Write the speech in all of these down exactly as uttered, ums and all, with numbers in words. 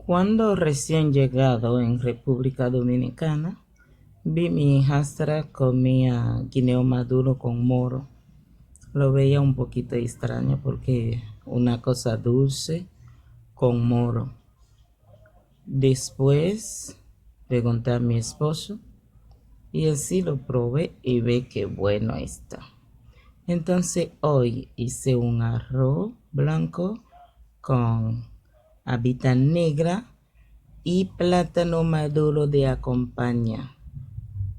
Cuando recién llegado en República Dominicana, vi mi hijastra comía guineo maduro con moro. Lo veía un poquito extraño porque una cosa dulce con moro. Después pregunté a mi esposo y así lo probé y ve que bueno está. Entonces hoy hice un arroz blanco con habitas negras y plátano maduro de acompañar.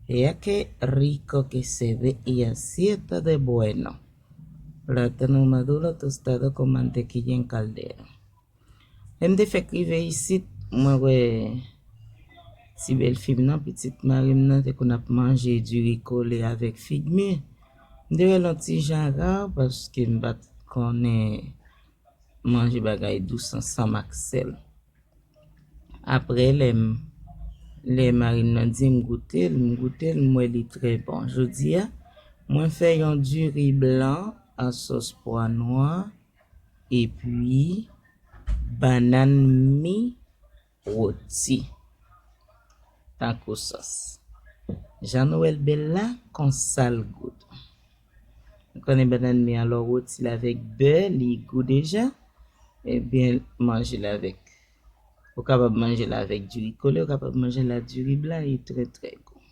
Vea qué rico que se ve y así está de bueno. Plátano maduro tostado con mantequilla en caldero. Lè m te fèk rive isit, mwen wè ti bèlfi m nan, pitit mari m nan, te konn ap manje diri kole avèk fig mi. M te wè l yon ti jan ra, paske m pa t konnen manje bagay dous ansanm ak sèl. Apre, lè m, lè mari m nan di m goute l, m goute l, m wè li trè bon. Jodi a, mwen fè yon diri blan a sòs pwa nwa, epi bannann mi roti tankou sòs. Jan nou wè l bèl la, konsa l gou tou. Nou konnen bannann mi an, lè w roti l avèk bè, li gou deja. Ebyen, manje l avèk. Ou kapab manje l avèk diri kole, ou kapab manje l ak diri blan, li trè, trè gou.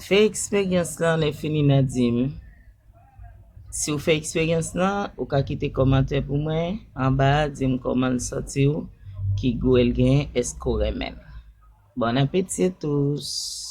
Fè eksperyans lan, lè fini n a di m. Si w fè eksperyans lan, ou ka kite kòmantè pou mwen anba a, di m kòman l soti w, ki gou l genyen, èske w renmen l. Bon appétit à tous!